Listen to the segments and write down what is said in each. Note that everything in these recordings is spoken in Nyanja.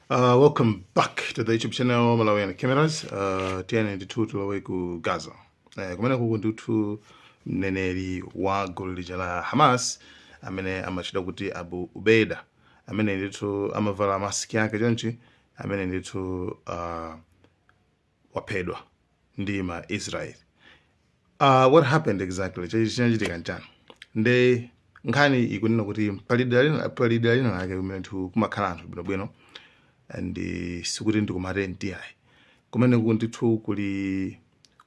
Welcome back to the YouTube channel Malawian Cameras. Tiyeni ndithu tilowe ku Gaza. Kumene kuku ndithu mneneri wa gulu lija la Hamas amene amachita kuti Abu Ubeida, amene ndithu amavala maski yake chonchi, amene ndithu waphedwa ndi ma Israel. What happened exactly? Chinachitika nchani? Nde nkhani ikunena kuti pali dera lina lake kumene ndithu kumakhala anthu bwinobwino and sikuti ndikumatenti ayi. Kumene ku ndithu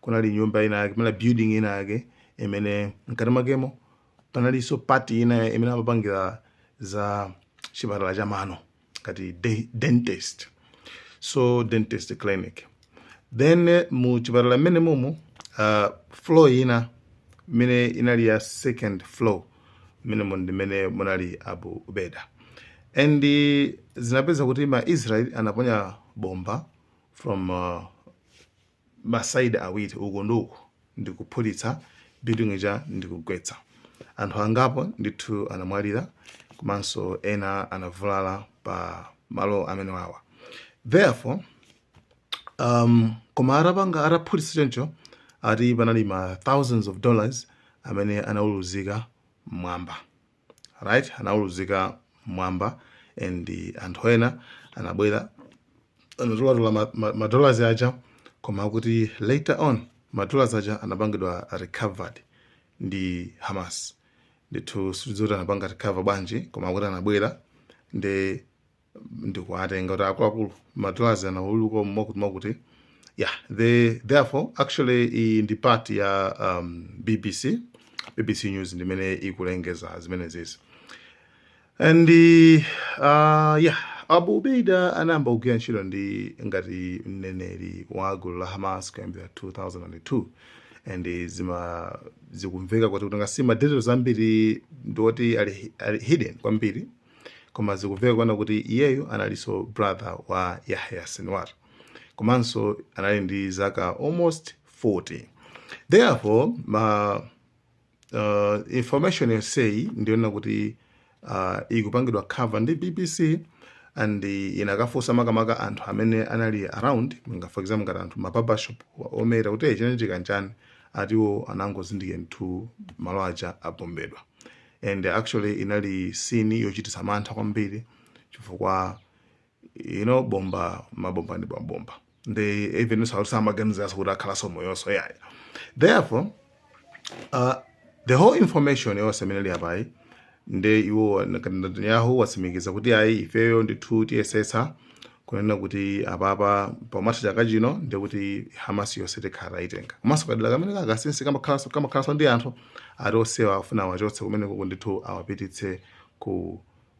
kunali nyumba ina yake, kumene building ina yake imene mkati mwakemo panalinso part ina imene amapangira za chipatala cha mano, ngati dentist, so dentist clinic. Then mu chipatala mmene mumu, floor ina imene inali ya second floor, mmene ndimene munali Abu Ubeda, and zinapeza kuti ma Israel anaponya bomba from ma side awiri, uku ndi uku, ndikuphulitsa building ija ndikugwetsa. Anthu angapo ndithu anamwalira, komanso ena anavulala pa malo amene wawa. Therefore, koma atapanga, ataphulitsa choncho, ati panali ma thousands of dollars amene anauluzika mmwamba, right? Anauluzika mmwamba and anthu ena anabwera, anatolatola ma dollars aja, koma akuti later on ma dollars aja anapangidwa recovered ndi Hamas. Ndithu sitidziwa anapanga recover bwanji, koma akuti anabwera ndi ndikuwatenga kuti akuluakulu, ma dollars anauluka mwakuti mwakuti. Yeah, therefore actually iyi ndi part ya BBC News ndimene ikulengeza zimenezezi. And yeah, Abu Ubeida anayamba kugwira ntchito ndi ngati mneneri wa gulu la Hamas kuyambira 2002, and zikumveka kuti ngasi ma details ambiri ndiwoti ali hidden kwambiri, koma zikumveka kuona kuti iyeyo analinso brother wa Yahya Sinwar, komanso anali ndi zaka almost 40. Therefore ma information yonseyi ndiona kuti ikupangidwa cover ndi BBC, and inakafunsa makamaka anthu amene anali around, nga for example ngati anthu ma barbershop ometa, kuti chinachitika nchani. Atiwo anangozindikira ndithu malo aja abombedwa, and actually inali scene yochititsa mantha kwambiri, chifukwa bomba, mabomba ndi mabomba, ndi even samaganiziranso kuti akhalanso moyonso yaya. Therefore the whole information yonse imene ili apayi, ndi iwo Netanyahu watsimikiza kuti ayi, ifeyo ndithu tiyesetsa kunena kuti apapa pamatha chaka chino ndi kuti Hamas yonse tikhala itenga, komanso kadera kamene kakasinsi kamakhalanso ndi anthu ati osewa afuna awachotse kumeneko ndithu, awapititse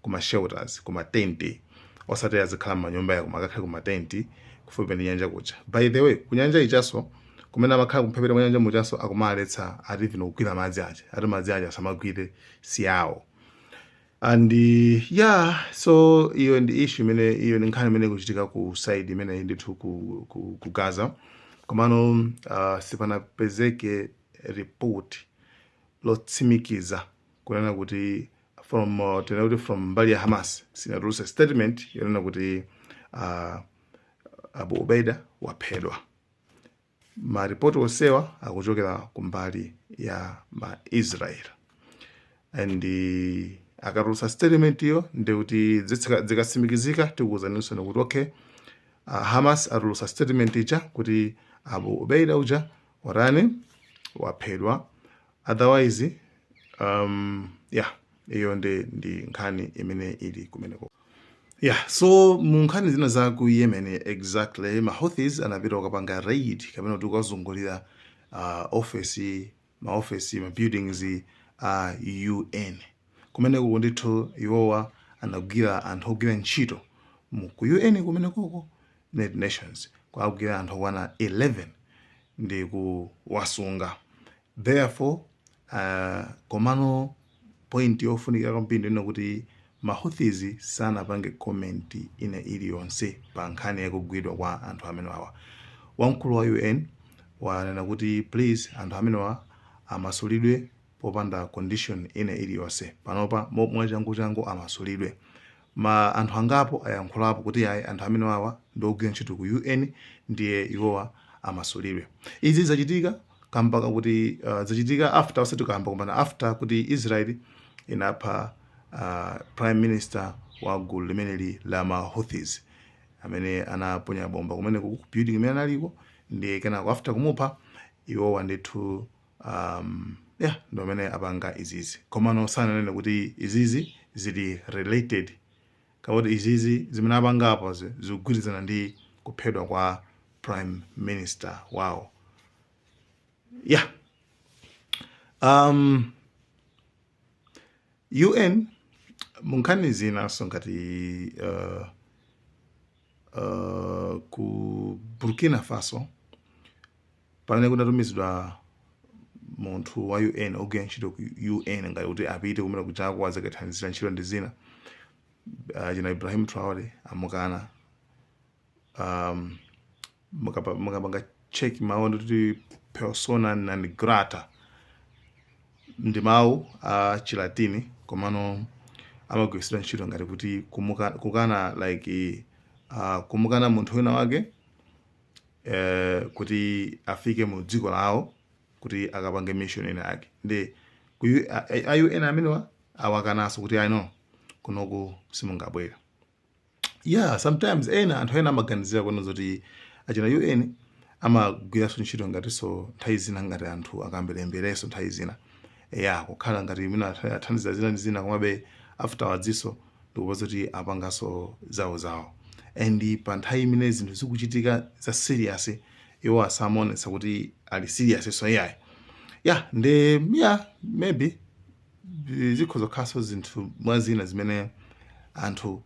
kuma shelters, kuma tenti, osati azikhala m'manyumba yako, makakhale kuma tenti kufupi ndi nyanja kuja. By the way, kunyanja ichaso kumene amakhala kumphepete mwa nyanja muchaso, akumaletsa ati even kugwira madzi aja, ati madzi aja asamagwire, si awo. And yeah, so iyo ndi issue imene, iyo ndi nkhani imene ikuchitika ku side imene ndithu ku Gaza. Komano sipanapezeke report lotsimikiza kunena kuti from tinena kuti from mbali ya Hamas sinatulutsa statement yonena kuti Abu Ubaida waphedwa. Maripoti onsewa akuchokera kumbali ya ma Israel, and akatulutsa statement iyo ndikuti zikatsimikizika tikuwuzaninso kuti okay, Hamas atulutsa statement ija kuti Abu Ubaida uja watani, waphedwa. Otherwise, yeah, iyo ndi nkhani imene ili kumeneko. Yeah, so mu nkhani zina za ku Yemen, exactly ma Houthis anapita kukapanga raid kapena kuti kukazungulira office, maofesi, ma buildings a UN. Kumeneko ndithu iwowa anagwira anthu ogwira ntchito mu ku UN kumenekoko, United Nations, kwagwira anthu okwana 11 ndi kuwasunga. Therefore, komano point yofunikira kwambiri ndino kuti ma Houthis sanapange comment ina iliyonse pa nkhani yakugwidwa kwa anthu amene awa. Wamkulu wa UN wanena kuti please, anthu amenewa amasulidwe popanda condition ina iliyonse panopa, mwachangu changu amasulidwe. Ma anthu angapo ayankhulapo kuti ayi, anthu amene wawa ndi ogwira ntchito ku UN, ndiye iwowa amasulidwe. Izi zachitika kamba kakuti zachitika after, osati kamba, komana after kuti Israel inapha prime minister wa gulu limeneli la ma Houthis amene anaponya bomba kumene ku building imene analiko. Ndiye kenako after kumupha iwowa ndithu, yeah, ndo amene apanga izizi. Komano sananene kuti izizi zili related, kakuti izizi zimene apangapo zikugwirizana ndi kuphedwa kwa prime minister wawo. Yeah, UN munkhani zinanso ngati ku Burkina Faso, pamene kunatumizidwa munthu wa UN ogwira ntchito ku UN ngati kuti apite kumene kuchako azakathandizira ntchito ndi zina, china Ibrahim Traore amukana. Mukapanga check mawu ndikuti persona non grata, ndi mawu a Chilatini, komano amagwiritsidwa ntchito ngati kuti kukana, like kumukana munthu wina wake kuti afike mu dziko lawo kuti akapange mission ina yake. Ndi ku a UN amenewa awakananso kuti, "I know, kunoku simungabwera." Yeah, sometimes ena, anthu ena amaganizira kuno zoti achina UN amagwiranso ntchito ngatinso nthawi zina ngati anthu akambelembereso nthawi zina, ya, kukhala ngati mwina athandiza zina ndi zina, komabe afterwards ndikupoza kuti apanganso zawo zawo. And pa nthawi imene zinthu zikuchitika za serious, iwo asamaonetsa kuti ali serious. So iyayi, yeah, ndi, yeah, maybe zikhoza kukhalanso zinthu mwa zina zimene anthu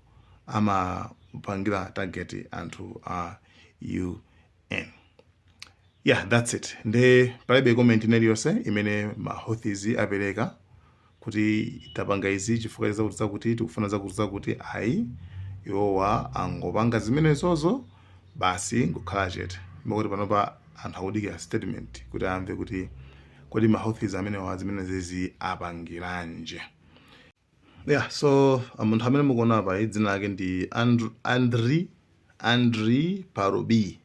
amapangira target anthu a UN. Yeah, that's it. Nde palibe comment iliyonse imene ma Houthis apereka kuti tapanga izi chifukwa zakuti zakuti, tikufuna zakuti zakuti. Ayi, iwowa angopanga zimenezozo basi, ngokhala chete. Mwakuti panopa anthu akudikira statement kuti amve kuti kodi ma Houthis amenewa zimenezezi apangiranji. Yeah, so munthu amene mukuona apa, dzina lake ndi Andriy Parubiy,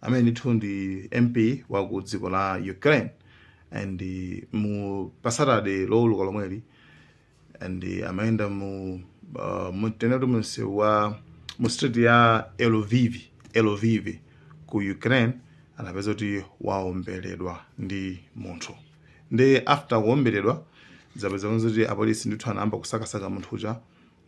amene ndithu ndi MP wa ku dziko la Ukraine. And mu pa Saturday lowuluka lomweli, and amayenda mu mu msewu wa mu street ya Lviv ku Ukraine, anapeza kuti waomberedwa ndi munthu. Ndi after kuomberedwa, zapeza kuti apolisi ndithu anayamba kusakasaka munthu uja,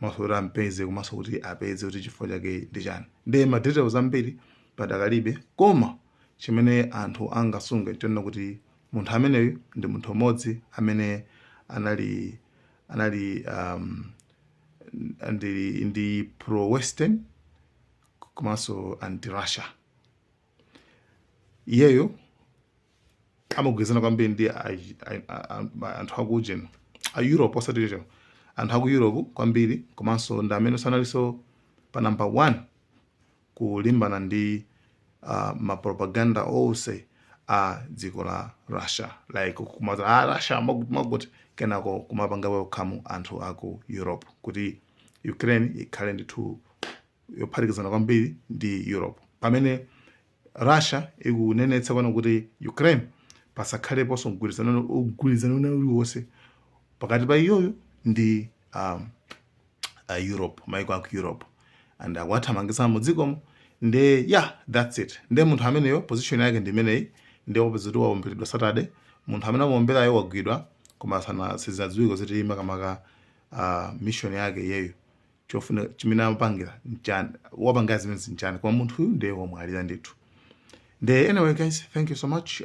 maso kuti ampeze, komanso kuti apeze kuti chifukwa chake ndi chani. Ndi ma details ambiri padakalibe, koma chimene anthu angasunge nchonena kuti munthu ameneyu ndi munthu umodzi amene anali ndi pro Western komanso anti Russia. Iyeyo amagwirizana kwambiri ndi anthu aku ujeni, a Europe, osati chero anthu aku Europe kwambiri, komanso ndi amene sanalinso pa number one kulimbana ndi mapropaganda onse a dziko la Russia, like kumati ah, Russia makuti makuti, kenako kumapanga welcome anthu aku Europe kuti Ukraine ikhale ndithu yophatikizana kwambiri ndi Europe, pamene Russia ikunenetsa pano kuti Ukraine pasakhaleponso mgwirizano uliwonse pakati pa iyoyo ndi Europe, maiko aku Europe, and akuwathamangitsa mu dzikomo. Nde yeah, that's it. Nde munthu ameneyo position yake ndi imeneyi. Nde wapeza kuti waomberedwa Saturday. Munthu amene amaomberayo wagwidwa, koma sana sizadziwika kuti makamaka mission yake iyeyo, chofuna chimene amapangira nchani, wapanga zimene nchani, koma munthuyu ndiye wamwalira ndithu. Nde anyway guys, thank you so much.